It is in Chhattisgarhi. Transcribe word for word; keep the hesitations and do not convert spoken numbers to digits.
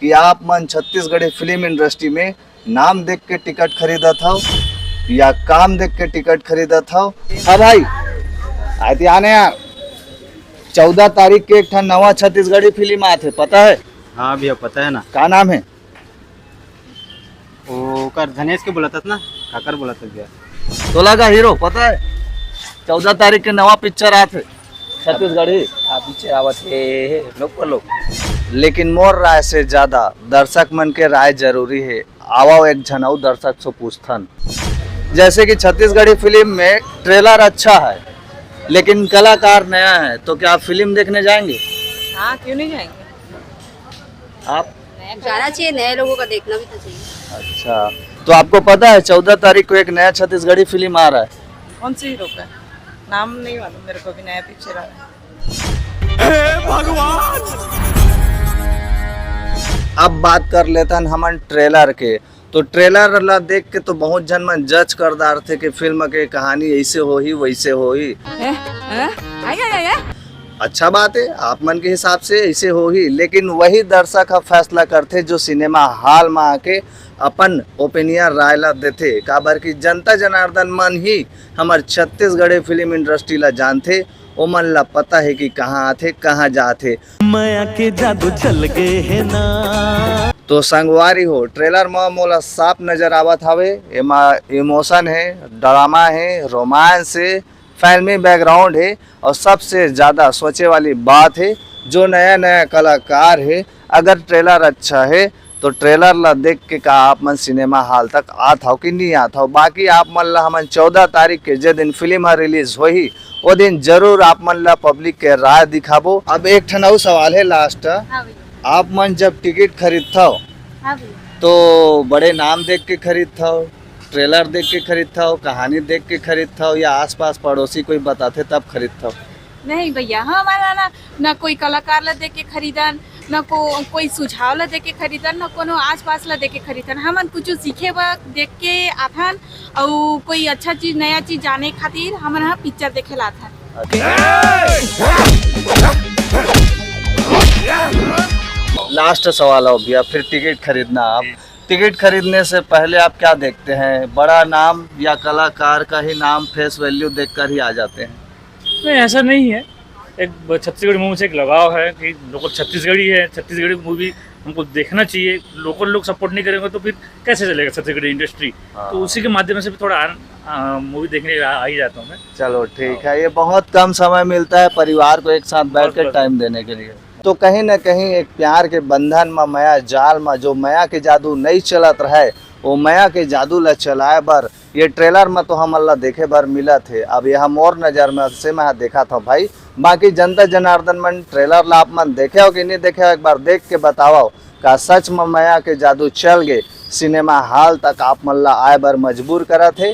कि आप मन छत्तीसगढ़ी फिल्म इंडस्ट्री में नाम देख के टिकट खरीदत हव या काम देख के टिकट खरीदत हव। हाँ भाई, आती आने यार, चौदह तारीख के एक ठन नवा छत्तीसगढ़ी फिल्म आत हे, पता है? हाँ भैया, पता है ना। का नाम है? वो ओकर धनेश के बोलत हस ना, काकर बोलत हस भैया? तोला का हीरो पता है? चौदह तारीख के नवा पिक्चर आत हे छत्तीसगढ़ी। हाँ, पिक्चर आवत हे, हे, लोग पर लोग। लेकिन मोर राय से ज्यादा दर्शक मन के राय जरूरी है। आवा एक झन अउ दर्शक से पूछथन। जैसे कि छत्तीसगढ़ी फिल्म में ट्रेलर अच्छा है, लेकिन कलाकार नया है, तो क्या आप फिल्म देखने जाएंगे? हाँ, क्यों नहीं जाएंगे? आप? जाना चाहिए, नए लोगों का देखना भी तो चाहिए। अच्छा, तो आपको पता है चौदह तारीख को एक नया छत्तीसगढ़ी फिल्म आ रहा है? कौन से हीरो का? नाम नहीं मालूम मेरे को, भी नया पिक्चर आ रहा है। अब बात कर लेथन हमन ट्रेलर के। तो ट्रेलर ला देख के तो बहुत झन मन जज कर डारथे कि फिल्म के कहानी ऐसे होही, वैसे होही। हैं? हैं? आय, आय, आय, आय। अच्छा बात है, आप मन के हिसाब से ऐसे होही, लेकिन वही दर्शक ह फैसला करथे जो सिनेमा हॉल में आके अपन ओपिनियन, राय ला देथे, काबर कि जनता जनार्दन मन ही हमर छत्तीसगढ़ी फिल्म इंडस्ट्री ला जानथे, ओमन ला पता है कि कहाँ आथे, कहाँ जाथे। मया के जादू चल गए है ना। तो संगवारी हो, ट्रेलर म मोला साफ नजर आवत हवे, एमा इमोशन है, ड्रामा है, रोमांस है, फिल्मी बैकग्राउंड है और सबसे ज्यादा सोचे वाली बात है, जो नया नया कलाकार है, अगर ट्रेलर अच्छा है तो ट्रेलर ला देख के का आप मन सिनेमा हॉल तक आत हव कि नहीं आत हव? बाकी आप मन ला हमन चौदह तारीख के जे दिन फिल्म ह रिलीज होही, वो दिन जरूर आप मन ला पब्लिक के राय दिखाबो। अब एक ठन अउ सवाल है लास्ट, हाँ भैया। आप मन जब टिकट खरीदथव हाँ भैया। तो बड़े नाम देख के खरीदथव, ट्रेलर देख के खरीदथव, कहानी देख के खरीदथव या आसपास पड़ोसी कोई बताथे तब खरीदथव? नहीं भैया, हमन ह ना, ना कोई कलाकार ला देख के खरीदन, ना को, कोई सुझाव ला देख के खरीदन, ना कोनो आसपास ला देख के खरीदन। हमन कुछ सीखे बर देख के आथन, अउ कोई अच्छा चीज, नया चीज जाने खातिर हमन ह पिक्चर देखे ला आथन। लास्ट सवाल हो भैया, फिर टिकट खरीदना आप, टिकट खरीदने से पहले आप क्या देखते हैं? बड़ा नाम या कलाकार का ही नाम फेस वैल्यू देखकर ही आ जाते हैं? नहीं, ऐसा नहीं है। एक ब-, छत्तीसगढ़ी मूवी से एक लगाव है कि लोकल छत्तीसगढ़ी है, छत्तीसगढ़ी मूवी हमको देखना चाहिए। लोकल लोग सपोर्ट नहीं करेंगे तो फिर कैसे चलेगा छत्तीसगढ़ी इंडस्ट्री? हाँ। तो उसी के माध्यम से भी थोड़ा आ, आ, मूवी देखने आ, आ ही जाता हूँ मैं। चलो ठीक है, ये बहुत कम समय मिलता है परिवार को एक साथ बैठ बस, के बस। टाइम देने के लिए। तो कहीं ना कहीं एक प्यार के बंधन म, मया जाल म, जो मया के जादू नहीं चलत रहे, वो मया के जादू ला चलाए बर ये ट्रेलर म तो हमन ला देखे बर मिलत हे। अब यह मोर नजर म से मैं देखत हव भाई, बाकी जनता जनार्दन मन ट्रेलर ला आप मन देखे हो कि नहीं देखे हो, एक बार देख के बतावव, का सच म मया के जादू चल गे, सिनेमा हॉल तक आप मन ला आए बर मजबूर करत हे?